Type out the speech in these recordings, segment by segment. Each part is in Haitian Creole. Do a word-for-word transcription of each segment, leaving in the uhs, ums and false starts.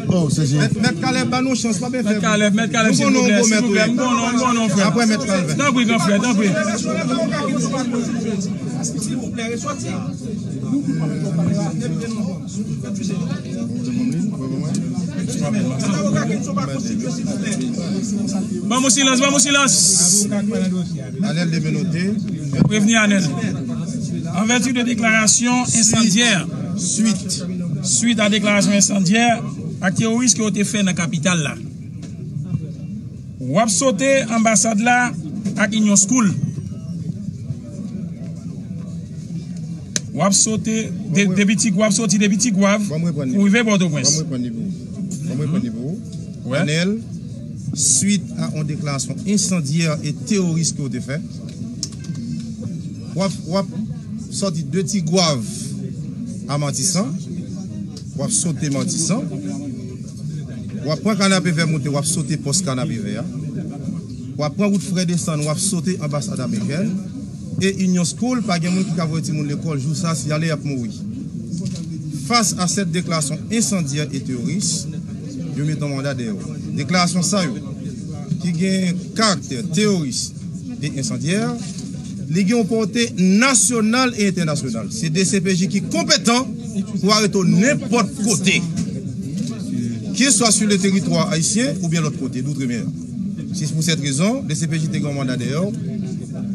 Oh, se Mèt, Mèt Kalèb, ba nou chans, pa byen fè. Mèt Kalèb, Mèt Kalèb, silvouplè, silvouplè, m konnen, m konnen, frè. Apre Mèt Kalèb. Tanpri, gran frè, tanpri. Ban m yon silans, ban m yon silans. Anèl de menote. Prevni Anèl. An vèti de deklarasyon ensandyè. Swit. Swit a deklarasyon ensandyè ak teworis ke w te fè nan kapital la. W ap sote anbasad la ak Union School. W ap sote de, depi Tigwav, soti depi Tigwav pou rive Pòtoprens. Ban m reprann li pou ou. Ban m reprann li pou ou. Wè. Anèl, swit a yon deklarasyon ensandyè e teworis ke w te fè, w ap, w ap sòti de Tigwav a Matisan, w ap sote Matisan, w ap pran Kanapevè moute, w ap sote pòs Kanapevè a, w ap pran wout Frè desann, w ap sote anbasad amerikèn, e Union School, pa gen moun ki ka voye timoun lekòl jou sa, si y ale, y ap mouri. Fas a sèt deklarasyon ensandyè e teworis, yo mete yon manda dèyè w. Deklarasyon sa yo, ki gen karaktè teworis e ensandyè, li gen yon pòte nasyonal e entènasyonal. Se D C P J ki konpetan pou arete w nenpòt kote, ke swa sou le teritwa ayisyen oubyen lòt kote, doutremer. Se pou sèt rezon, D C P J te gen yon manda dèyè w,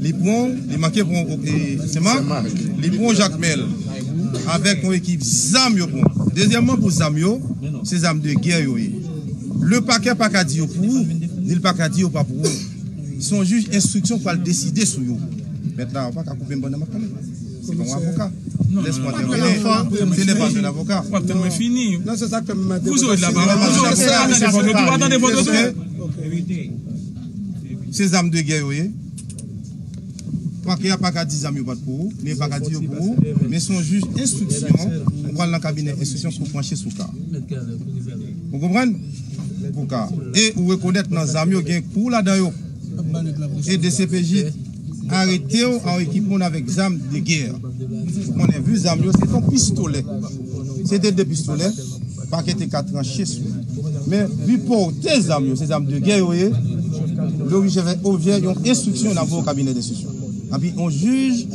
li pran, li manke pran, e, Senmak, li pran Jakmèl, avèk yon ekip zam yo pran. Dezyèmman, pou zam yo, se zam de gè yo ye. Le pakè pa ka di yo pou ou, ni l pa ka di yo pa pou ou. Se yon jij enstriksyon k pral deside sou yo. Mentnan, ou pa ka koupe m pandan m ap pale. Se pa yon avoka. Laisse-moi terminer. Ce n'est pas un avocat. W ap tande mwen fini. Non, se sa k fè m mande. Vous aurez de la parole. Vous aurez de la parole. Vous aurez de la parole. Se zam de gè yo ye. Pakè a pa ka di zam yo pa t pou ou, men pa ka di yo pou ou, men se yon jij enstriksyon, ou pral nan kabinè enstriksyon pou w panche sou ka. Ou konprann? Pou ka. E ou rekonèt nan zam yo gen kou ladan yo. E D C P J arete w an ekip moun avèk zam de gè. Ou konnen vi zam yo se yon pistolè. Se te de pistolè, pakè te ka tranche sou li. Men vi pòte zam yo, se zam de gè yo ye. Yo obje fè objè yon enstriksyon nan vo kabinè denstriksyon. Epi yon jij,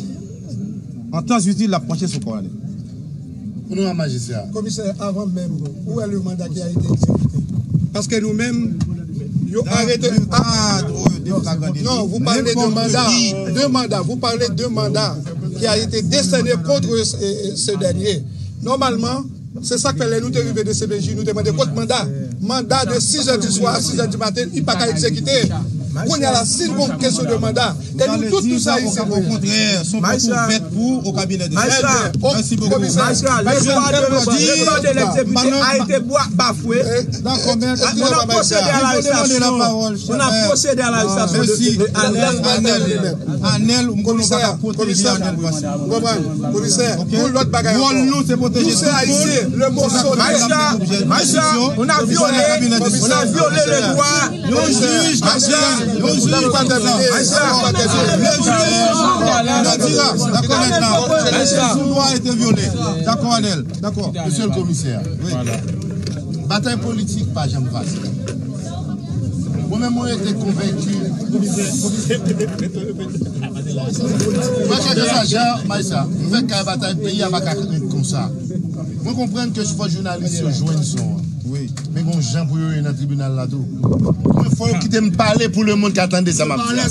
an tan itil, l ap panche sou kò a li. Pou nou an majistra. Komisè, avan menm, ou wè le mandat ki a été exécuté. Paske nou menm, yo arete. Non, vous parlez de mandat, de mandat, vous parlez de mandat qui a été décerné contre ce, ce dernier. Normalman, se sa k fè lè nou te rive de C P J, nou te mande kot manda. Manda de sis è di swa a sis è di maten, li pa ka egzekite. Kounye a la, si n gon kesyon de manda, e nou tout, nou sa isi vre. Majistra, Majistra, le droit de, le droit de l'exécutif a été bafoué. On a procédé à l'arrestation. On a procédé à l'arrestation de, de, de Anèl. Anèl, ou m konnen w pa ka pwoteje Anèl Pwasyon. Komisè, pou lòt bagay ankò. Wòl nou se pwoteje tout moun. Majistra, Majistra, on a violé, on a violé le droit. Yon jij, yon jij, yon jij pa t la. Majistra, le jij, Nadira, dakò, Anèl la. Majistra, le droit a été violé. Dakò, Anèl, dakò. Mesye le komisè, batay politik pa janm fasil. Mwen menm, mwen rete konvenki. Mwen, kèlkeswa jan, Majistra, m fèk kay batay, peyi a pa ka ret konsa. Mwen konprann ke fò jounalis yo jwenn son an. Men gon jan pou yo ye nan tribinal la tou. Mwen, fò yo kite m pale pou lemonn ka tande sa m ap di a.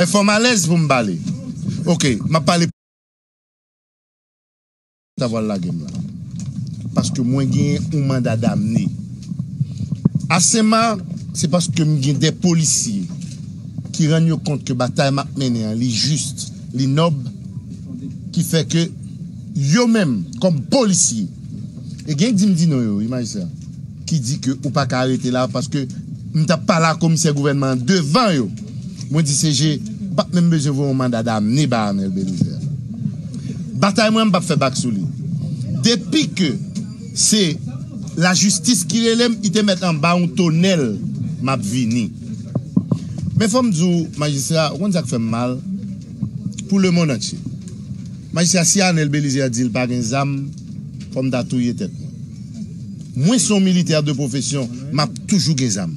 E fò m alèz pou m pale. Oke, m ap pale. Ta pral lage m la. Paske mwen gen yon manda damne. A Senmak, se paske m gen de polisye ki rann yo kont ke batay m ap mennen an, li jis, li nòb, ki fè ke yo menm, kòm polisye, e gen di m di non yo, wi, majistra, ki di ke ou pa ka rete la, paske m t ap pale a komisè gouvènman an devan yo. Mwen di C G, m p ap menm bezwen voye yon manda damne ba Anèl Belizaire. Batay mwen, m p ap fè bak sou li. Depi ke se lajistis ki rele m, li te mèt anba yon tonèl, m ap vini. Men fò m di w, majistra, ou konn sa k fè m mal? Pou lemonn antye. Majistra, si Anèl Belizaire di l pa gen zam, Fò m ta touye tèt mwen. Mwen se yon militè de pwofesyon, m ap toujou gen zam.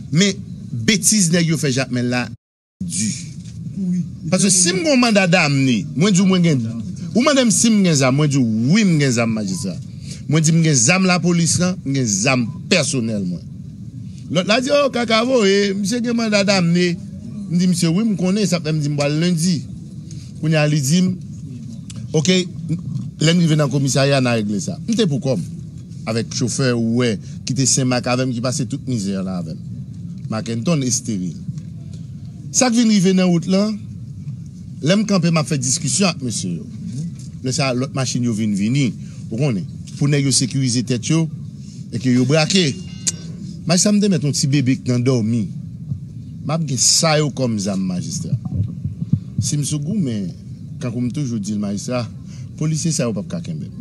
Men betiz nèg yo fè Jakmèl la, di. Paske si m gen yon manda damne, mwen di w mwen gen, ou mande m si m gen zam, mwen di w wi m gen zam, majistra. Mwen di m gen zam lapolis lan, m gen zam pèsonèl mwen. Lòt la di, o, kaka voye, misye gen manda damne. M di misye wi, m konnen, sa fè m di m pral lendi. Kounye a li di m, oke, lè n rive nan komisarya, n a regle sa. M te pou kò m, avèk chofè ou wè ki te Senmak avè m, ki pase tout mizè la avè m. Mackenton esteril. Sa k vin rive nan wout lan, lè m kanpe, m ap fè diskisyon ak mesye yo. Lè sa a, lòt machin yo vin vini, ou konnen, pou nèg yo sekirize tèt yo, e ke yo brake. Majistra, m te mèt yon ti bebe k nan dòmi. M ap gen sa yo kòm zam, majistra. Si m sou goumen, kankou m toujou di l, majistra, polisye sa yo p ap ka kenbe m.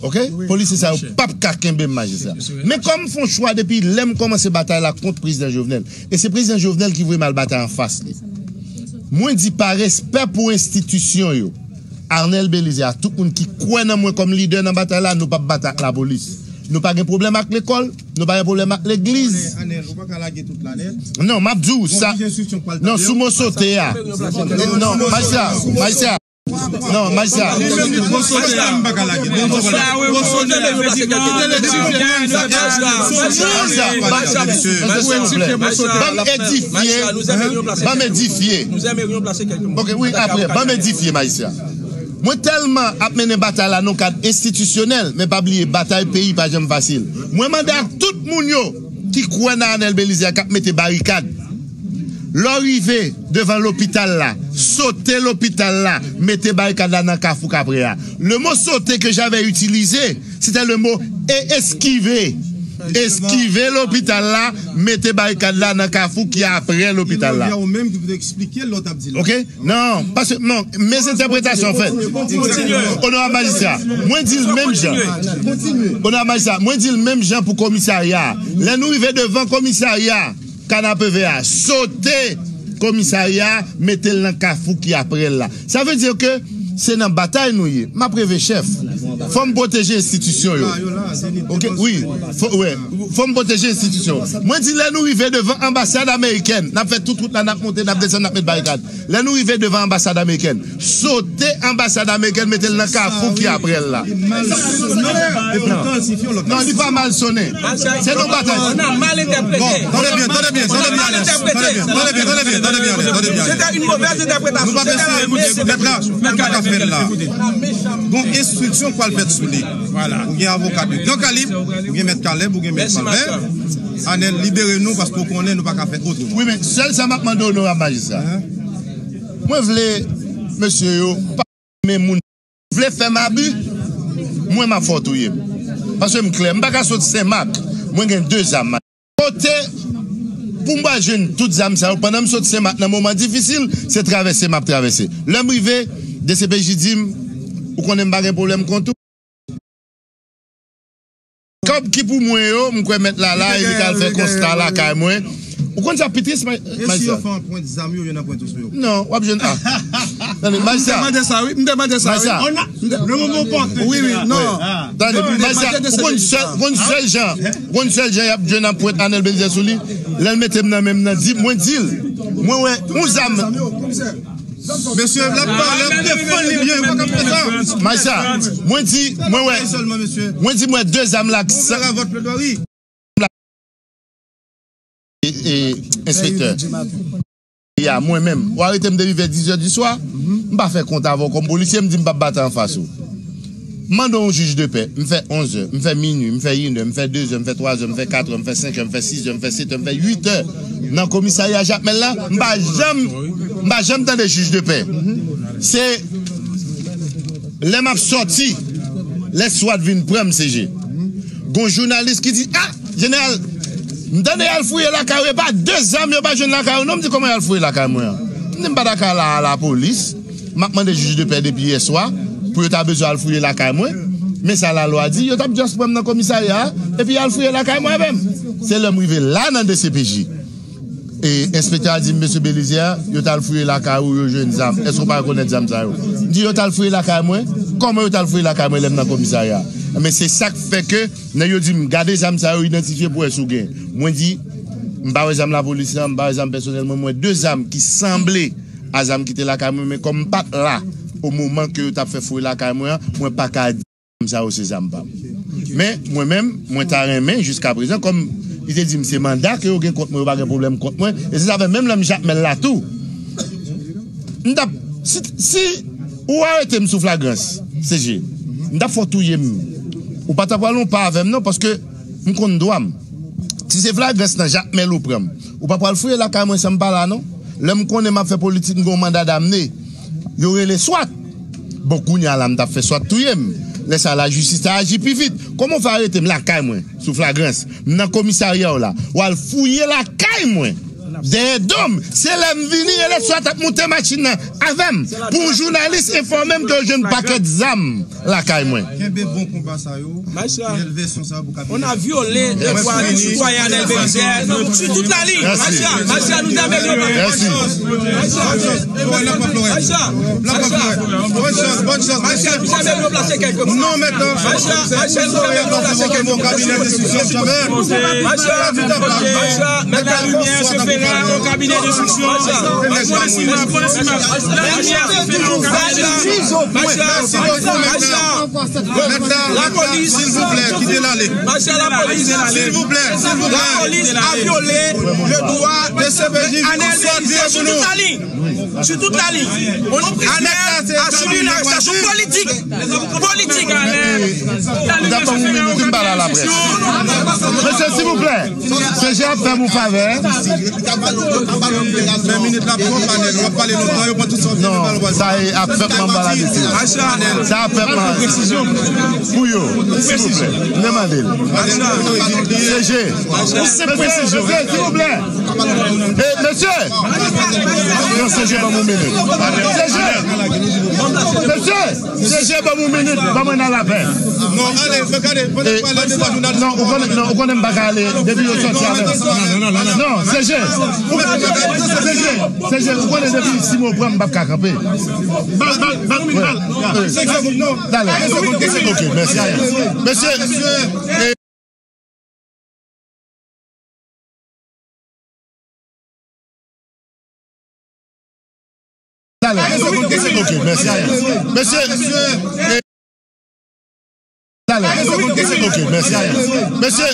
Oke? Polisye sa yo p ap ka kenbe m, majistra. Men kòm m fè yon chwa depi lè m kòmanse batay la kont prezidan Jovenel, e se prezidan Jovenel ki voye m al batay anfas li. Mwen di pa respè pou enstitisyon yo, Arnel Belizaire, tout moun ki kwè nan mwen kòm lidè nan batay la, nou p ap batay ak lapolis. Nou pa gen pwoblèm ak lekòl, nou pa gen pwoblèm ak legliz. Anèl, ou pa ka lage tout la nèt. Non, m ap di w sa. Non, sou mo sote a. Non, majistra, majistra. Non, majistra. Ban m edifye, ban m edifye. Ok, wi, apre, ban m edifye, majistra. Mwen tèlman ap mennen batay la nan kad enstitisyonèl, men pa bliye, batay peyi pa janm fasil. Mwen mande ak tout moun yo ki kwè nan Arnel Belizaire k ap mete barikad. Lè w rive devan lopital la, sote lopital la, mete barikad la nan kafou Kaprè a. Le mot sauter que j'avais utilisé, c'était le mot e-, esquiver. Eskive lopital la, mete barikad la nan kafou ki aprè lopital la. Ok? Non, paske, non, mezentèpretasyon fèt. Onorab majistra, mwen di l menm jan. Onorab majistra, mwen di l menm jan pou komisarya a. Lè nou rive devan komisarya, Kanapevè a, sote komisarya a, mete l nan kafou ki aprè l la. Sa vle di ke se nan batay nou ye. M ap reve chèf. Fò m pwoteje enstitisyon yo. Ok, wi. Fò, wè. Fò m pwoteje enstitisyon. Mwen di lè nou rive devan anbasad amerikèn, n ap fè tout wout la, n ap monte, n ap desann, n ap met barikad. Lè nou rive devan anbasad amerikèn, sote anbasad amerikèn, mete l nan kafou ki aprè l la. Non, li pa mal sonnen. Se yon batay. On a mal interprété. Bon, tande byen, tande byen, tande byen, Ernest. Tande byen, tande byen, tande byen, Ernest. Tande byen, Ernest. C'était une mauvaise interprétation. Nou pa bezwen, mèt la, nou pa ka fè l la. Gon enstriksyon k pral fèt sou li. Ou gen avoka de gran kalib, ou gen mèt Caleb, ou gen mèt Palbert. Anèl, libere nou paske w konnen nou pa ka fè otreman. Wi, men sèl sa m ap mande onorab majistra. Mwen vle mesye yo pa men moun vle fè m abi, mwen m ap fè w touye m. Paske m klè, m pa ka sot Senmak, mwen gen de zam. Kote pou m pral jwenn tout zam sa yo, pandan m sot Senmak nan moman difisil, se travèse m ap travèse. Lè m rive, D C P J di m, ou konnen m pa gen pwoblèm kont ou. Kòb ki pou mwen yo, m kwè mèt la la, e li ka al fè konsta lakay mwen. Ou konn sa pi tris, ma-, e si majistra? Yo fè anprent zam yo, yo nan pwent sou yo? Non, w ap jwenn a. Tande, majistra. M te mande sa, wi. M te mande sa, wi. Majistra. Le moment opportun. Wi, wi, non. Tande, majistra, ou konn sèl, konn sèl jan, konn sèl jan y ap jwenn anprent Arnel Belizaire sou li? Lè l mete m nan men m nan, di, mwen di l, mwen wè yon zam. Mesye, l ap pale, l ap defann li byen, yo pa ka fè sa. Majistra, mwen di, mwen wè, mwen di, mwen de zam la, e, e, enspektè. Ya, mwen menm, ou arete m depi vè dizè di swa, m pa fè kont avè w kòm polisye, m di m p ap batay anfas ou. M mande yon jij de pè, m fè onzè, m fè minui, m fè inè, m fè dezè, m fè twazè, m fè katrè, m fè senkè, m fè sizè, m fè setè, m fè uitè nan komisarya Jakmèl la, m pa janm, m pa janm tande jij de pè. Se lè m ap sòti, lè swat vin pran m, C G. Gon jounalis ki di, a, jeneral, m tande y al fouye lakay ou, e pa de zam yo pa jwenn lakay ou non, m di kòman y al fouye lakay mwen an? M di m pa ta ka la a lapolis. M ap mande jij de pè depi yèswa pou yo ta bezwen al fouye lakay mwen. Men sa lalwa di, yo t ap just pran m nan komisarya a, epi y al fouye lakay mwen avè m. Se lè m rive la nan D C P J. E enspektè a di m, "Mesye Belizaire, yo t al fouye lakay ou, yo jwenn zam. Èske w pa rekonèt zam sa yo?" M di, "Yo t al fouye lakay mwen? Kòman yo t al fouye lakay mwen lè m nan komisarya?" Men se sa k fè ke nèg yo di m, "Gade zam sa yo, idantifye pou wè si w gen." Mwen di, "M pa wè zam lapolis lan, m pa wè zam pèsonèl mwen, m wè de zam ki sanble a zam ki te lakay mwen, men kòm m pa t la o moman ke yo t ap fè fouye lakay mwen an, mwen pa ka di zam sa yo se zam pa m." Men, mwen menm, mwen ta renmen, jiska prezan, kòm li te di m se manda ke yo gen kont mwen, yo pa gen pwoblèm kont mwen, e se sa fè menm lè m Jakmèl la tou, m t ap, si, si ou arete m sou flagrans, C G, m t ap fè w touye m. Ou pa t ap pral yon pa avè m non, paske m konn dwa m. Si se flagrans nan Jakmèl ou pran m, ou pa pral fouye lakay mwen san m pa la non. Lè m konnen m ap fè politik, m gen yon manda damne. Yo rele swat. Bon, kounye a la, m t ap fè swat touye m. Lè sa a, lajistis ta aji pi vit. Kòman w fè arete m lakay mwen, sou flagrans? M nan komisarya w la. W al fouye lakay mwen. Dèyè do m. Se lè m vini, rele swat ap moute machin nan avè m. Pou yon jounalis enfòme m ke yo jwenn pakèt zam lakay mwen. Kenbe bon konba sa yo. Macha, on a violé le droit du citoyen Anel Belizaire sur toute la ligne. Macha, Macha, nous améliorons. Macha, Macha, Macha, nous améliorons placer quelques mots. Non, maintenant, Macha, Macha, nous améliorons placer quelques mots. Macha, Macha, mets ta lumière, je ferai au cabinet d'instruction. Macha, Macha, Macha, Macha, Macha, Lapolis, silvouplè, kite l ale. Macha, lapolis, silvouplè, silvouplè. Lapolis a violé le droit de Anel Belizaire sur toute la ligne. Sur toute la ligne. On est prisonnier à subir une arrestation politique. Politique. Ou ta ban m yon minit, m pale a laprès. Mesye, silvouplè, C G ap fè m yon favè. Men minit la twòp, Anel. W ap pale lontan, yo pran tout sa w vle, yo pale w. Non, sa e ap fèt manba la desi. Sa ap fèt manba. Pou yo, silvouplè. M te mande l. C G. Mesye, silvouplè. E, mesye. Non, C G, ban m yon minit. C G. Mesye. C G, ban m yon minit, ban mwen nan lapè. Non, ale, gade, pandan w pale devan jounalis. Non, ou konnen, non, ou konnen m pa ka ale depi yo sòti avè m. Non, C G. C G, C G, ou konnen depi si mwen pran m p ap ka kanpe. Bal, bal, bal, bal. Senk segonn, non. Dale. Ok, mèsi. Mesye. Dale. Ok, mèsi. Mesye. Dale. Ok, mèsi. Mesye.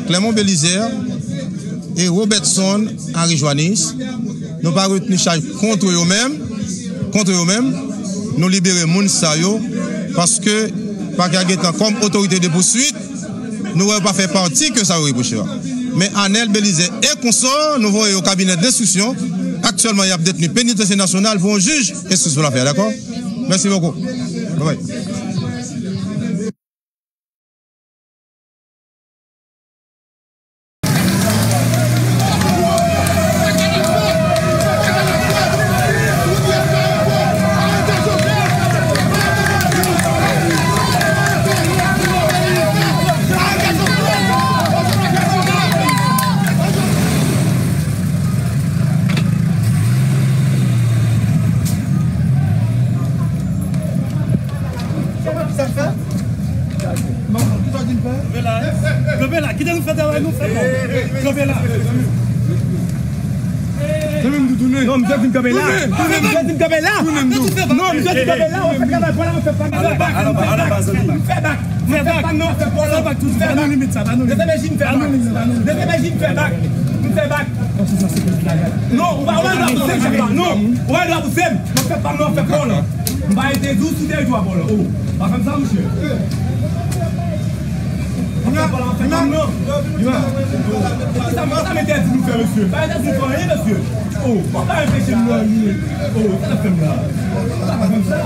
Clermont Belizaire e Robertson Henry Joannis. Nou pa retni chaj kont yo menm, kont yo menm. Nou libere moun sa yo paske pakè a gentan kòm otorite de pouswit, nou wè yo pa fè pati ke sa yo repwoche a. Men Anel Belizaire e konsò, nou voye yo kabinè denstriksyon. Aktyèlman, y ap detni penitansye nasyonal pou yon jij enstriksyon l ap fè, dakò? Mèsi bokou. Bye bye. Sa w ap fè? Sa w di m fè? Kanpe la, kite nou fè travay nou, fè bon. Kanpe la. Non, misye di m kanpe la. Non, misye di m kanpe la. Non, misye di m kanpe la. Ou fè travay pou la, ou fè pa. Fè bak, fè bak, fè bak. Fè bak, non, fè bak. Ba nou limit sa, ba nou limit. D C P J, m fè bak. D C P J, m fè bak. M fè bak. Non, ou pa wè dwa pou sèm, non. Ou pa wè dwa pou sèm. Mwen fè pa m nan fè kò la. M pa entèdi w sou tèritwa pa w la. Oh, pa fè m sa, mesye. Mwen fè pa m nan fè pa m nan. Sa m, sa m entèdi nou fè, mesye. Pa entèdi nou fè anyen, mesye. Oh, ou pa enpeche m nan anyen. Oh, sa n ap fè m la. Sa pa fè m sa.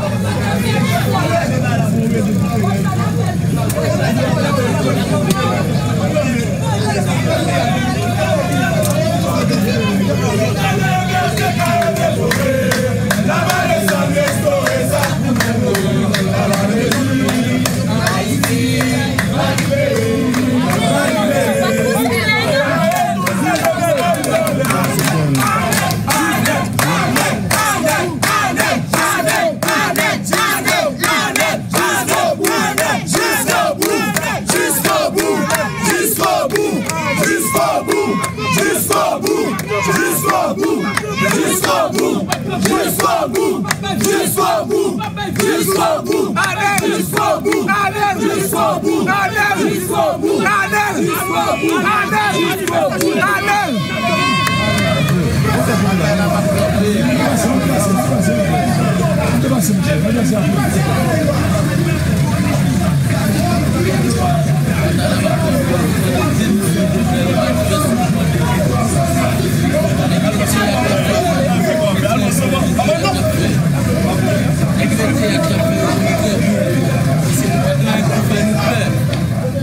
Jusqu'au bout! Jusqu'au bout! Jusqu'au bout! Jusqu'au bout!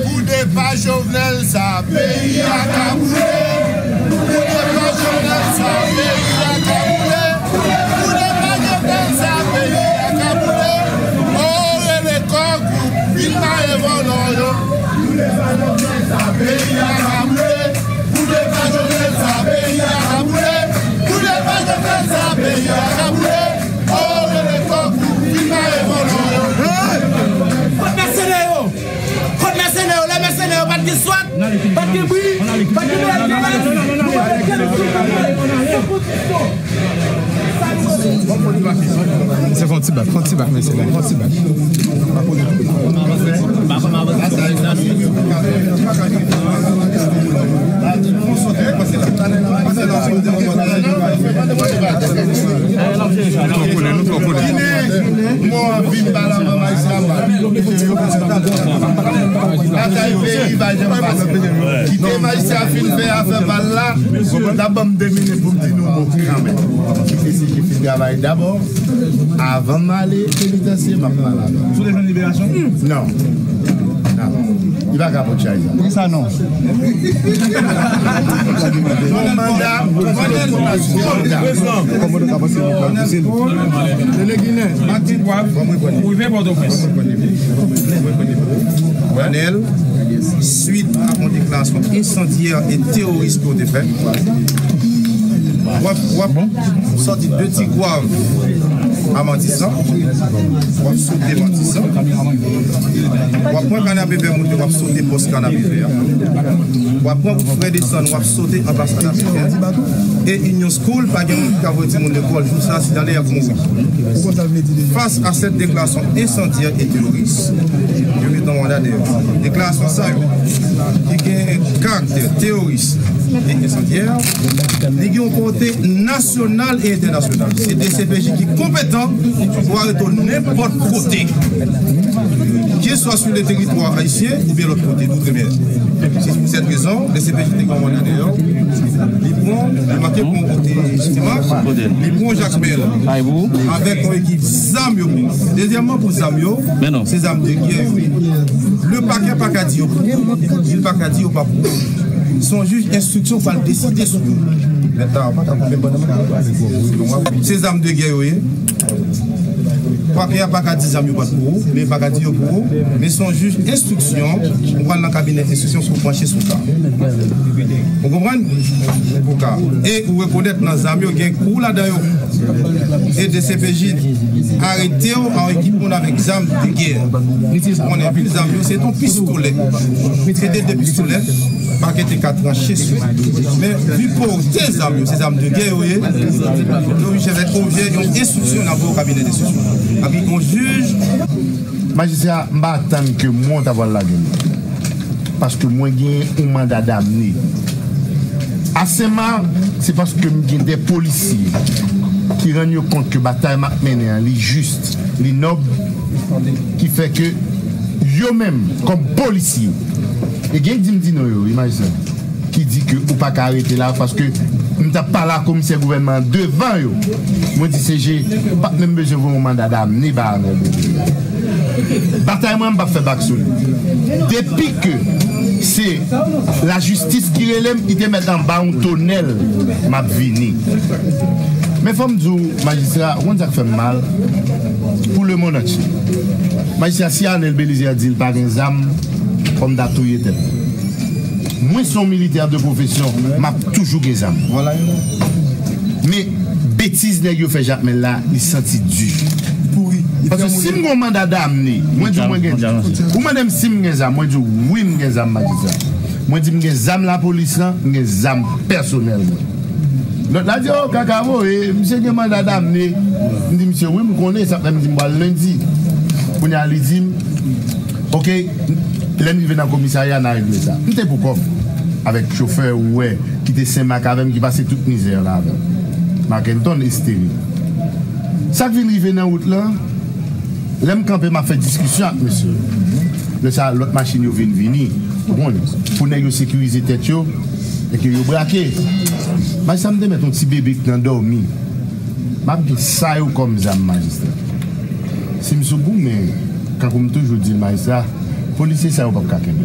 Pou depa Jovenel sa, peyi a ka boule. Pou depa Jovenel sa, peyi a ka boule. Pou depa Jovenel sa, peyi a ka boule. O, rele kò gwoup, vin mare vòlò yo. Pou depa Jovenel sa, peyi a ka boule. Pou depa Jovenel sa, peyi a ka boule. Pou depa Jovenel sa, peyi a ka boule. O, rele kò gwoup, vin mare vòlò yo. Kot mèsenè yo? Kot mèsenè yo? Lè mèsenè yo pa t gen swat, pa t gen bri, pa t gen bèl. Se fè yon ti bak, fè yon ti bak, mesye, fè yon ti bak. Nou twò kole, nou twò kole. Mò ap vin bal avan majistra bal. Batay peyi pa janm pase. Kite majistra fin fè afè bal la, n ap ban m de minit pou m di nou mo kanmenm. Kite C J fin travay dabò, avan m ale penitansye, m ap pale avè l. Sou te jwenn liberasyon? Non. Non. Li pa ka pot chay sa. Poukisa non? Yon manda, yon manda. Kòman nou ka panse nou pral pouse l? Lele Ginen. Mati Pwav, pou rive Pòtoprens. Anèl, swit a yon deklarasyon ensandyè e teworis ke w te fè. W ap, w ap sòti de Tigwav a Matisan, w ap sote Matisan, w ap pran Kanapevè monte, w ap sote pòs Kanapevè a, w ap pran wout Frè Desann, w ap sote anbasad amerikèn, e Union School, pa gen moun ki ka voye timoun lekòl jou sa, si talè y ap mouri. Fas a sèt deklarasyon ensandyè e teworis, yo mete yon manda dèyè yo. Deklarasyon sa yo, ki gen karaktè teworis e ensandyè, li gen yon pòte nasyonal e entènasyonal. Se D C P J ki konpetan pou arete w nenpòt kote, keswa sou le teritwa ayisyen oubyen lòt kote, doutremer. Se pou sèt rezon, D C P J te gen yon manda dèyè yo. Li pran, li manke pran kote, jisteman, li pran Jakmèl avèk yon ekip zam yo pran. Dezyèmman, pou zam yo, se zam de gè yo ye. Le pakè pa ka di yo pou ou, ni l pa ka di yo pa pou ou. Se yon jij enstriksyon k pral deside sou yo. Se zam de gè yo ye. Pakè a pa ka di zam yo pa t pou ou, men pa ka di yo pou ou, men se yon jij enstriksyon, ou pral nan kabinè enstriksyon pou w panche sou ka. Ou konprann? Pou ka. E ou rekonèt nan zam yo gen kou ladan yo. E D C P J arete w an ekipman avèk zam de gè. Ou konnen pil zam yo, se yon pistolè. Se de, de pistolè. Pakè te ka tranche sou li. Men, vi pou te zam yo, se zam de gè yo ye, yo rive avèk objè yon enstriksyon nan vo kabinè de enstriksyon. Epi yon jij. Majistra, m pa atann ke mwen w ta pral lage m. Paske mwen gen yon manda damne. A Senmak, se paske m gen de polisye ki rann yo kont ke batay m ap mennen an, li jis, li nòb, ki fè ke yo menm, kòm polisye, e gen di m di non yo, imajine, ki di ke ou pa ka rete la, paske m t ap pale a komisè gouvènman an devan yo. Mwen di C G pa t menm bezwen voye yon manda damne ba Arnel Belizaire. Batay mwen, m p ap fè bak sou li. Depi ke se lajistis ki rele m, ki te mèt anba yon tonèl, m ap vini. Men fò m di w, majistra, ou konn sa k fè m mal? Pou lemonn antye. Majistra, si Arnel Belizaire di l pa gen zam, fò m ta touye tèt mwen. Mwen se yon militè de pwofesyon, m ap toujou gen zam. Men betiz nèg yo fè Jakmèl la, li santi di. Paske si m gen yon manda damne, mwen di w mwen gen, ou mande m si m gen zam, mwen di w wi m gen zam, majistra. Mwen di m gen zam lapolis lan, m gen zam pèsonèl mwen. Lòt la di, "O, kaka voye, misye gen manda damne." M di misye, "Wi, m konnen, sa fè m di m pral lendi." Kounye a, li di m, "Oke." Lè m rive nan komisarya, n a regle sa. M te pou kò m, avèk chofè ou wè ki te Senmak avè m, ki pase tout mizè la avè m. Marc Anton Estéré. Sa k vin rive nan wout lan, lè m kanpe, m ap fè diskisyon ak mesye yo. Lè sa a, lòt machin yo vin vini. Ou konn, pou nèg yo sekirize tèt yo, e ke yo brake. Majistra, m te mèt yon ti bebe k nan dòmi. M ap gen sa yo kòm zam, majistra. Si m sou goumen, kankou m toujou di l, majistra, polisye sa yo p ap ka kenbe.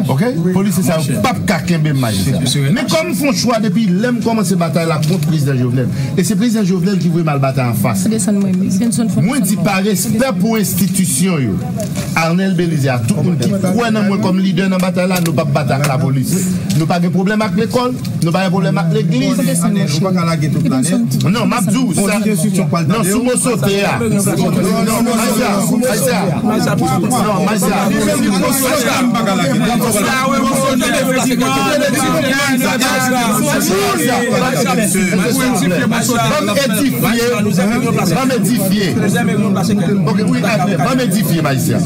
Oke? Polisye sa yo p ap ka kenbe m, majistra. Men kòm m fè yon chwa depi lè m kòmanse batay la kont prezidan Jovenel, e se prezidan Jovenel ki voye m al batay anfas. Mwen di pa respè pou enstitisyon yo. Arnel Belizaire, a tout moun ki kwè nan mwen kòm lidè nan batay la, nou p ap batay ak lapolis. Nou pa gen pwoblèm ak lekòl, nou pa gen pwoblèm ak legliz. Ou pa ka lage tout la nèt. Non, m ap di w sa. Non, sou mo sote a. Non, Maisha, Maisha. Non, Maisha. Ban m edifye. Ban m edifye. Ok, wi, ban m edifye, Maisha.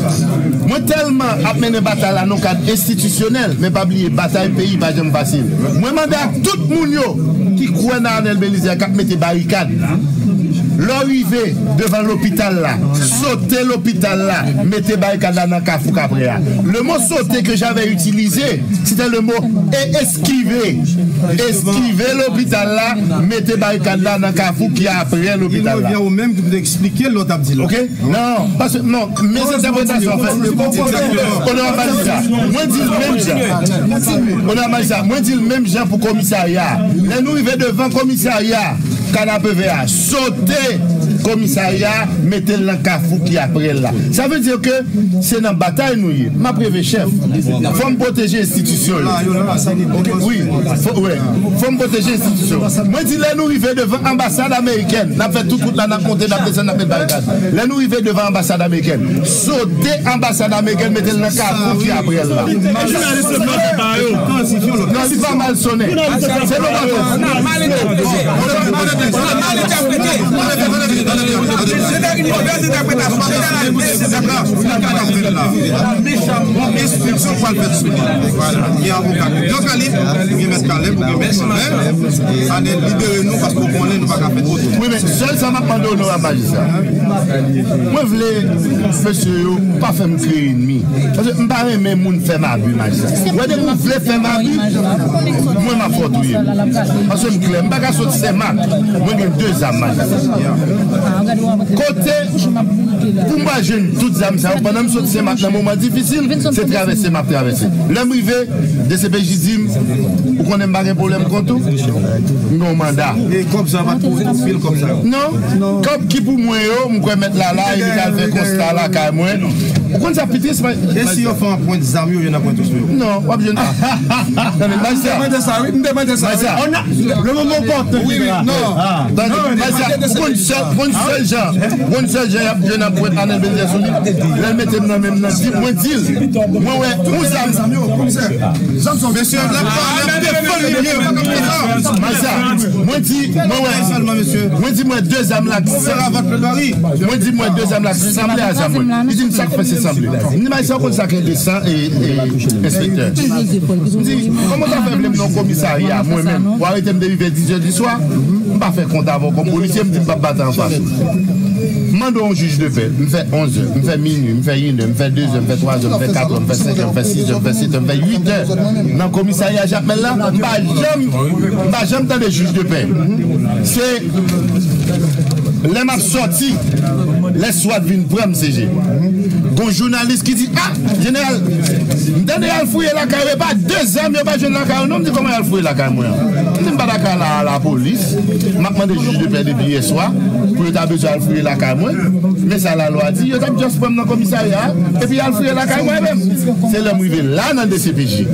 Mwen tèlman ap mennen batay la nan kad enstitisyonèl, men pa bliye, batay peyi pa janm fasil. Mwen mande ak tout moun yo ki kwè nan Arnel Belizaire k ap mete barikad. Lè w rive devan lopital la, sote lopital la, mete barikad la nan kafou k aprè a. Le mot sauter que j'avais utilisé, c'était le mot e-, esquiver. Esquiver lopital la, mete barikad la nan kafou ki aprè lopital la. Ou menm ki pou te eksplike lòt ap di la. Ok? Non, paske, non, mezentèpretasyon fèt. Onorab Majistra, mwen di l menm jan. Onorab Majistra, mwen di l menm jan pou komisarya a. Lè nou rive devan komisarya Kanapevè a, sote komisarya, mete l nan kafou ki aprè l la. Sa vle di ke se nan batay nou ye. M ap reve chèf. Fò m pwoteje enstitisyon yo. Wi, fò, wi. Fò m pwoteje enstitisyon. Mwen di lè nou rive devan anbasad amerikèn, n ap fè tout wout la, n ap monte, n ap desann, n ap met barikad. Lè nou rive devan anbasad amerikèn, sote anbasad amerikèn, mete l nan kafou ki aprè l la. Non, li pa mal sonnen. Se nou pa konn. Mal entèprete. Mal entèprete. Se te yon movèz entèpretasyon. Se te la, se te la. Bon, enstriksyon pral fèt sou li. Vwala. Gen avoka nou. Gen Kalib, gen mèt Kalib, gen mèt Kalib. Ane libere nou paske w konnen nou pa ka fè twò twò. Wi, men sèl sa m ap mande onorab majistra. Mwen vle mesye yo pa fè m kreye enmi. Paske m pa renmen moun fè m abi, majistra. Wè, depi w vle fè m abi, mwen m ap fè w touye m. Paske m klè, m pa ka sot Senmak. Mwen gen de zam, majistra. Kote pou m al jwenn tout zam sa yo pandan m sot Senmak nan moman difisil, se travèse m ap travèse. Lè m rive, D C P J di m, ou konnen m pa gen pwoblèm kont ou, m gen yon manda. E kòb sa pa pou ou, pil kòb sa yo? Non. Kòb ki pou mwen yo, m kwè mèt la la, e li t al fè konsta lakay mwen. Ou konn sa pi tris, mwen. E si yo fè anprent zam yo, yo nan pwent sou yo? Non, w ap jwenn. Tande, majistra. M te mande sa, wi, m te mande sa, wi. Majistra. On a, le moment opportun. Wi, wi, non. Tande, majistra, ou konn sèl, ou konn sèl jan, ou konn sèl jan y ap jwenn anprent Arnel Belizaire sou li. Lè l mete m nan men m nan, di, mwen di l, mwen wè yon zam. Mesye, n ap pale, n ap defann li byen. Majistra, mwen di, mwen wè, mwen di, mwen de zam la k sanble. Mwen di, mwen de zam la k sanble a zam mwen. Li di m, "Sa k fè se sanble?" M di, "Majistra, w konn sa k enteresan, e, e, enspektè?" M di, "Kòman w ta fè vle m nan komisarya, mwen menm, w arete m depi vè dizè di swa, m pa fè kont avè w kòm polisye, m di m p ap batay anfas ou." M mande yon jij de pè, m fè onzè, m fè minui, m fè inè, m fè dezè, m fè twazè, m fè katrè, m fè senkè, m fè sizè, m fè setè, m fè uitè nan komisarya Jakmèl la, m pa janm, m pa janm tande jij de pè. Se lè m ap sòti, lè swat vin pran m, C G. Gon jounalis ki di, "A, jeneral, m tande y al fouye lakay ou, e pa de zam yo pa jwenn lakay ou non." M di, "Kòman y al fouye lakay mwen an?" M di, "M pa ta ka la a lapolis, m ap mande jij de pè depi yèswa pou yo ta bezwen al fouye lakay mwen. Men sa lalwa di, yo t ap just pran m nan komisarya a, epi y al fouye lakay mwen menm." Se lè m rive la nan D C P J.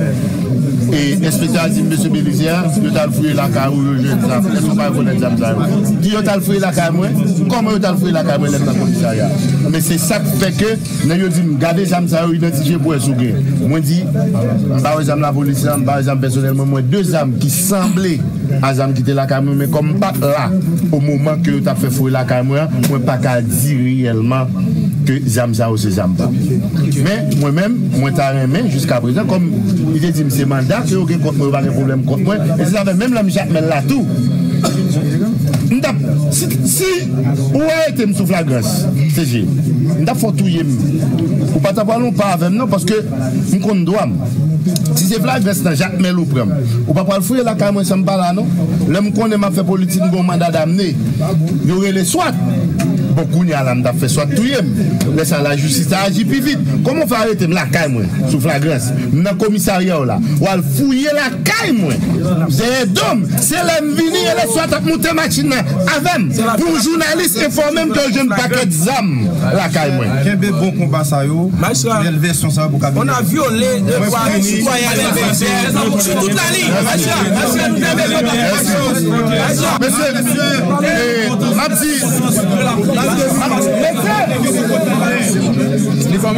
E enspektè a di m, "Mesye Belizaire, yo t al fouye lakay ou, yo jwenn zam." Èske w pa rekonèt zam sa yo? Di yo t al fouye lakay mwen. Kòman yo t al fouye lakay mwen lè m nan komisarya? Men se sa k fè ke nèg yo di m, "Gade zam sa yo, idantifye pou wè si w gen." Mwen di, "M pa wè zam lapolis la, m pa wè zam pèsonèl mwen, m wè de zam ki sanble a zam ki te lakay mwen, men kòm m pa t la o moman ke yo t ap fè fouye lakay mwen an, mwen pa ka di reyèlman ke zam sa yo se zam pa m." Men, mwen menm, mwen ta renmen, jiska prezan, kòm li te di m se manda ke yo gen kont mwen, yo pa gen pwoblèm kont mwen, e se sa fè menm lè m Jakmèl la tou, m t ap, si, si ou arete m sou flagrans, C J, m t ap fè w touye m. Ou pa t ap pral yon pa avè m non, paske m konn dwa m. Si se flagrans nan Jakmèl ou pran m, ou pa pral fouye lakay mwen san m pa la non. Lè m konnen m ap fè politik, m gen yon manda damne. Yo rele swat. Bon, kounye a la, m t ap fè swat touye m. Lè sa, lajistis ta aji pi vit. Kòman w fè arete m lakay mwen sou flagrans? M nan komisarya w la. W al fouye lakay mwen. Dèyè do m. Se lè m vini, rele swat ap moute machin nan avè m. Pou jounalis enfòme m ke yo jwenn pakèt zam lakay mwen. Kenbe bon konba sa yo. Bèl vèsyon sa yo pou Kabilè. On a violé le droit citoyen à l'Indonésie. Sou tout la ligne. Mesye, eh, m ap di, m ap,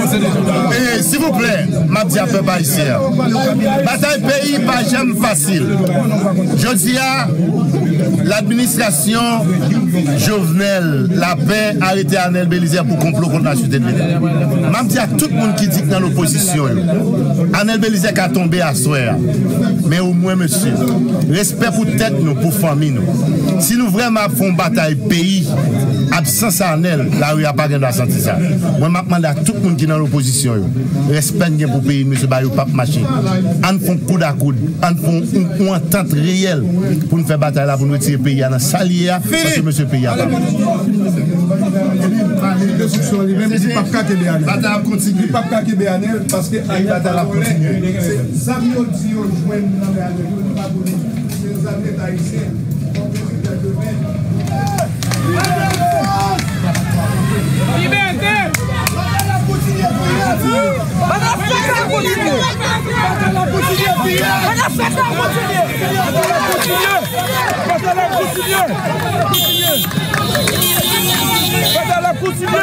eh, silvouplè, m ap di a pèp ayisyen an, batay peyi pa janm fasil. Jodi a, ladministrasyon Jovenel Lapin arete Arnel Belizaire pou konplo kont la sirete de Leta. M ap di ak tout moun ki di k nan lopozisyon yo, Arnel Belizaire ka tonbe aswè a. Men omwen, mesye, respè pou tèt nou, pou fanmi nou. Si nou vrèman ap fè yon batay peyi, absans Arnel, lari a pa gen dwa santi sa. Mwen, m ap mande ak tout moun ki nan lopozisyon yo, respè n gen pou peyi n, mesye, bagay yo p ap mache. Ann fè yon koud a koud, ann fè yon, yon antant reyèl pou n fè batay la, pou n retire peyi a nan sa l ye a, paske, mesye, peyi a pa bon. Li p ap ka kenbe Arnel. Batay ap kontinye. Li p ap ka kenbe Arnel, paske Arnel pa vòlè. Se zam yo di yo jwenn nan men Arnel yo, li pa vòlè. Se zam Leta ayisyen. Libète! Batay la kontinye! Batay la kontinye! Batay la kontinye! Batay la kontinye! Batay la kontinye! Batay la kontinye!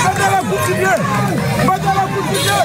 Batay la kontinye! Batay la kontinye!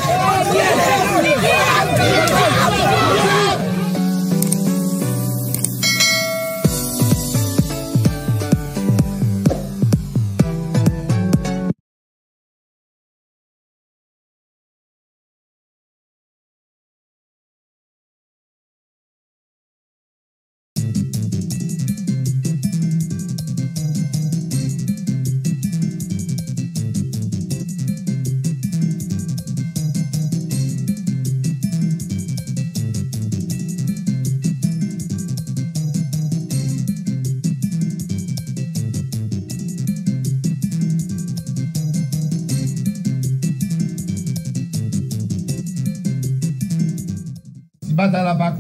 Si batay la pa